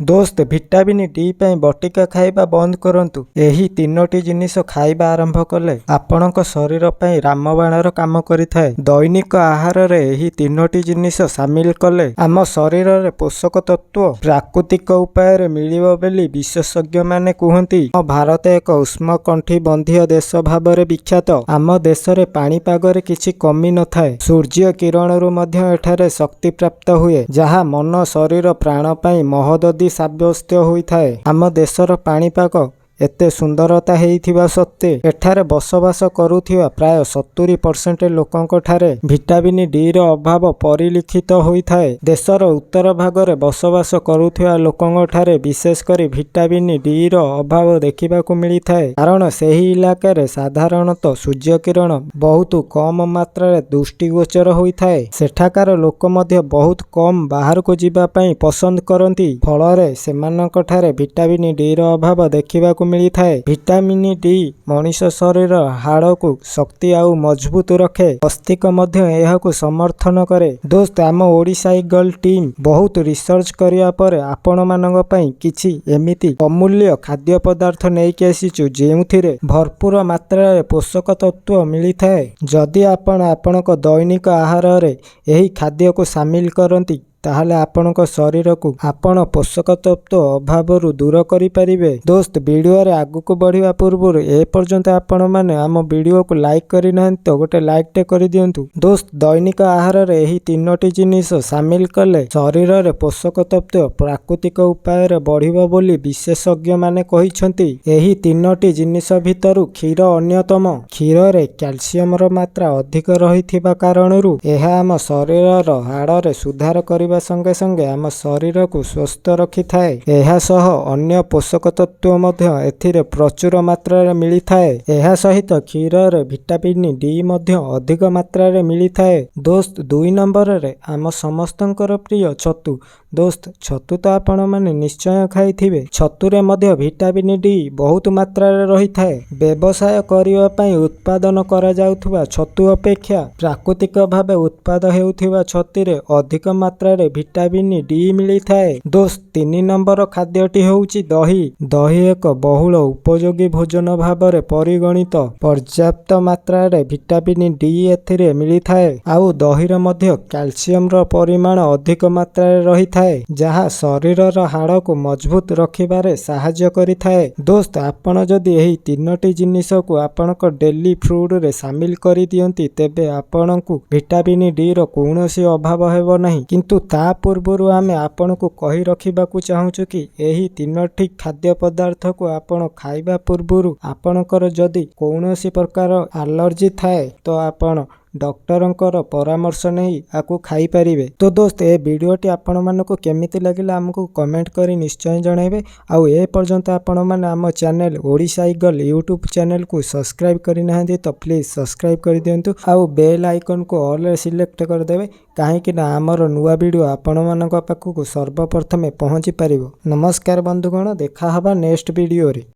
ଦୋସ୍ତ, vitamin D ପାଇଁ ବଟିକା ଖାଇବା ବନ୍ଦ କରନ୍ତୁ। ଏହି ତିନୋଟି ଜିନିଷ ଖାଇବା ଆରମ୍ଭ କଲେ ଆପଣଙ୍କ ଶରୀର ପାଇଁ ରାମବାଣର କାମ କରିଥାଏ। ଦୈନିକ ଆହାରରେ ଏହି ତିନୋଟି ଜିନିଷ ସାମିଲ କଲେ ଆମ ଶରୀରରେ ପୋଷକ ତତ୍ତ୍ୱ ପ୍ରାକୃତିକ ଉପାୟରେ ମିଳିବ ବୋଲି ବିଶେଷଜ୍ଞମାନେ କୁହନ୍ତି। ଆମ ଭାରତ ଏକ ଉଷ୍ଣକଟିବନ୍ଧୀୟ ଦେଶ ଭାବରେ ବିଖ୍ୟାତ। ଆମ ଦେଶରେ ପାଣିପାଗରେ କିଛି କମି ନଥାଏ। ସୂର୍ଯ୍ୟ କିରଣରୁ ମଧ୍ୟ ଏଠାରେ ଶକ୍ତି ପ୍ରାପ୍ତ ହୁଏ, ଯାହା ମନ, ଶରୀର, ପ୍ରାଣ ପାଇଁ ମହୋଦଧି ସାବ୍ୟସ୍ତ ହୋଇଥାଏ। ଆମ ଦେଶର ପାଣିପାଗ ଏତେ ସୁନ୍ଦରତା ହେଇଥିବା ସତ୍ତ୍ୱେ ଏଠାରେ ବସବାସ କରୁଥିବା ପ୍ରାୟ 70% ଲୋକଙ୍କଠାରେ ଭିଟାମିନ୍ ଡି ର ଅଭାବ ପରିଲକ୍ଷିତ ହୋଇଥାଏ। ଦେଶର ଉତ୍ତର ଭାଗରେ ବସବାସ କରୁଥିବା ଲୋକଙ୍କଠାରେ ବିଶେଷ କରି ଭିଟାମିନ୍ ଡି ର ଅଭାବ ଦେଖିବାକୁ ମିଳିଥାଏ, କାରଣ ସେହି ଇଲାକାରେ ସାଧାରଣତଃ ସୂର୍ଯ୍ୟକିରଣ ବହୁତ କମ ମାତ୍ରାରେ ଦୃଷ୍ଟିଗୋଚର ହୋଇଥାଏ। ସେଠାକାର ଲୋକ ମଧ୍ୟ ବହୁତ କମ ବାହାରକୁ ଯିବା ପାଇଁ ପସନ୍ଦ କରନ୍ତି। ଫଳରେ ସେମାନଙ୍କଠାରେ ଭିଟାମିନ୍ ଡି ର ଅଭାବ ଦେଖିବାକୁ ମିଳିଥାଏ। ଭିଟାମିନ୍ ଡି ମଣିଷ ଶରୀର ହାଡ଼କୁ ଶକ୍ତି ଆଉ ମଜବୁତ ରଖେ। ମସ୍ତିଷ୍କ ମଧ୍ୟ ଏହାକୁ ସମର୍ଥନ କରେ। ଦୋସ୍ତ, ଆମ ଓଡ଼ିଶା ଇଗଲ ଟିମ୍ ବହୁତ ରିସର୍ଚ୍ଚ କରିବା ପରେ ଆପଣମାନଙ୍କ ପାଇଁ କିଛି ଏମିତି ଅମୂଲ୍ୟ ଖାଦ୍ୟ ପଦାର୍ଥ ନେଇକି ଆସିଛୁ, ଯେଉଁଥିରେ ଭରପୁର ମାତ୍ରାରେ ପୋଷକ ତତ୍ତ୍ୱ ମିଳିଥାଏ। ଯଦି ଆପଣ ଆପଣଙ୍କ ଦୈନିକ ଆହାରରେ ଏହି ଖାଦ୍ୟକୁ ସାମିଲ କରନ୍ତି, ତାହେଲେ ଆପଣଙ୍କ ଶରୀରକୁ ଆପଣ ପୋଷକ ତତ୍ତ୍ୱ ଅଭାବରୁ ଦୂର କରିପାରିବେ। ଦୋସ୍ତ, ଭିଡ଼ିଓରେ ଆଗକୁ ବଢ଼ିବା ପୂର୍ବରୁ ଏ ପର୍ଯ୍ୟନ୍ତ ଆପଣମାନେ ଆମ ଭିଡ଼ିଓକୁ ଲାଇକ୍ କରିନାହାନ୍ତି ତ ଗୋଟେ ଲାଇକ୍ଟେ କରିଦିଅନ୍ତୁ। ଦୋସ୍ତ, ଦୈନିକ ଆହାରରେ ଏହି ତିନୋଟି ଜିନିଷ ସାମିଲ କଲେ ଶରୀରରେ ପୋଷକ ତତ୍ତ୍ୱ ପ୍ରାକୃତିକ ଉପାୟରେ ବଢ଼ିବ ବୋଲି ବିଶେଷଜ୍ଞମାନେ କହିଛନ୍ତି। ଏହି ତିନୋଟି ଜିନିଷ ଭିତରୁ କ୍ଷୀର ଅନ୍ୟତମ। କ୍ଷୀରରେ କ୍ୟାଲସିୟମର ମାତ୍ରା ଅଧିକ ରହିଥିବା କାରଣରୁ ଏହା ଆମ ଶରୀରର ହାଡ଼ରେ ସୁଧାର କରିବା ସଙ୍ଗେ ସଙ୍ଗେ ଆମ ଶରୀରକୁ ସୁସ୍ଥ ରଖିଥାଏ। ଏହା ସହ ଅନ୍ୟ ପୋଷକ ତତ୍ତ୍ୱ ମଧ୍ୟ ଏଥିରେ ପ୍ରଚୁର ମାତ୍ରାରେ ମିଳିଥାଏ। ଏହା ସହିତ କ୍ଷୀରରେ ଭିଟାମିନ୍ ଡି ମଧ୍ୟ ଅଧିକ ମାତ୍ରାରେ ମିଳିଥାଏ। ଦୋସ୍ତ, 2 ନମ୍ବରରେ ଆମ ସମସ୍ତଙ୍କର ପ୍ରିୟ ଛତୁ। ଦୋସ୍ତ, ଛତୁ ତ ଆପଣମାନେ ନିଶ୍ଚୟ ଖାଇଥିବେ। ଛତୁରେ ମଧ୍ୟ ଭିଟାମିନ୍ ଡି ବହୁତ ମାତ୍ରାରେ ରହିଥାଏ। ବ୍ୟବସାୟ କରିବା ପାଇଁ ଉତ୍ପାଦନ କରାଯାଉଥିବା ଛତୁ ଅପେକ୍ଷା ପ୍ରାକୃତିକ ଭାବେ ଉତ୍ପାଦ ହେଉଥିବା ଛତୁରେ ଅଧିକ ମାତ୍ରାରେ ଭିଟାମିନ୍ ଡି ମିଳିଥାଏ। ଦୋସ୍ତ, 3 ନମ୍ବର ଖାଦ୍ୟଟି ହେଉଛି ଦହି। ଦହି ଏକ ବହୁଳ ଉପଯୋଗୀ ଭୋଜନ ଭାବରେ ପରିଗଣିତ। ପର୍ଯ୍ୟାପ୍ତ ମାତ୍ରାରେ ଭିଟାମିନ୍ ଡି ଏଥିରେ ମିଳିଥାଏ। ଆଉ ଦହିରେ ମଧ୍ୟ କ୍ୟାଲସିୟମର ପରିମାଣ ଅଧିକ ମାତ୍ରାରେ ରହିଥାଏ, ଯାହା ଶରୀରର ହାଡ଼କୁ ମଜବୁତ ରଖିବାରେ ସାହାଯ୍ୟ କରିଥାଏ। ଦୋସ୍ତ, ଆପଣ ଯଦି ଏହି ତିନୋଟି ଜିନିଷକୁ ଆପଣଙ୍କ ଡେଲି ଫୁଡରେ ସାମିଲ କରିଦିଅନ୍ତି, ତେବେ ଆପଣଙ୍କୁ ଭିଟାମିନ୍ ଡି ର କୌଣସି ଅଭାବ ହେବ ନାହିଁ। କିନ୍ତୁ ତା ପୂର୍ବରୁ ଆମେ ଆପଣଙ୍କୁ କହି ରଖିବାକୁ ଚାହୁଁଛୁ କି ଏହି ତିନୋଟି ଖାଦ୍ୟ ପଦାର୍ଥକୁ ଆପଣ ଖାଇବା ପୂର୍ବରୁ ଆପଣଙ୍କର ଯଦି କୌଣସି ପ୍ରକାର ଆଲର୍ଜି ଥାଏ, ତ ଆପଣ ଡକ୍ଟରଙ୍କର ପରାମର୍ଶ ନେଇ ଆକୁ ଖାଇପାରିବେ। ତ ଦୋସ୍ତ, ଏ ଭିଡ଼ିଓଟି ଆପଣମାନଙ୍କୁ କେମିତି ଲାଗିଲା, ଆମକୁ କମେଣ୍ଟ କରି ନିଶ୍ଚୟ ଜଣାଇବେ। ଆଉ ଏ ପର୍ଯ୍ୟନ୍ତ ଆପଣମାନେ ଆମ ଚ୍ୟାନେଲ ଓଡ଼ିଶା ଇଗଲ ୟୁଟ୍ୟୁବ୍ ଚ୍ୟାନେଲକୁ ସବସ୍କ୍ରାଇବ୍ କରିନାହାନ୍ତି ତ ପ୍ଲିଜ୍ ସବସ୍କ୍ରାଇବ୍ କରିଦିଅନ୍ତୁ ଆଉ ବେଲ୍ ଆଇକନ୍କୁ ଅଲ୍ରେ ସିଲେକ୍ଟ କରିଦେବେ, କାହିଁକି ନା ଆମର ନୂଆ ଭିଡ଼ିଓ ଆପଣମାନଙ୍କ ପାଖକୁ ସର୍ବପ୍ରଥମେ ପହଞ୍ଚି ପାରିବ। ନମସ୍କାର ବନ୍ଧୁଗଣ, ଦେଖା ହେବା ନେକ୍ସଟ ଭିଡ଼ିଓରେ।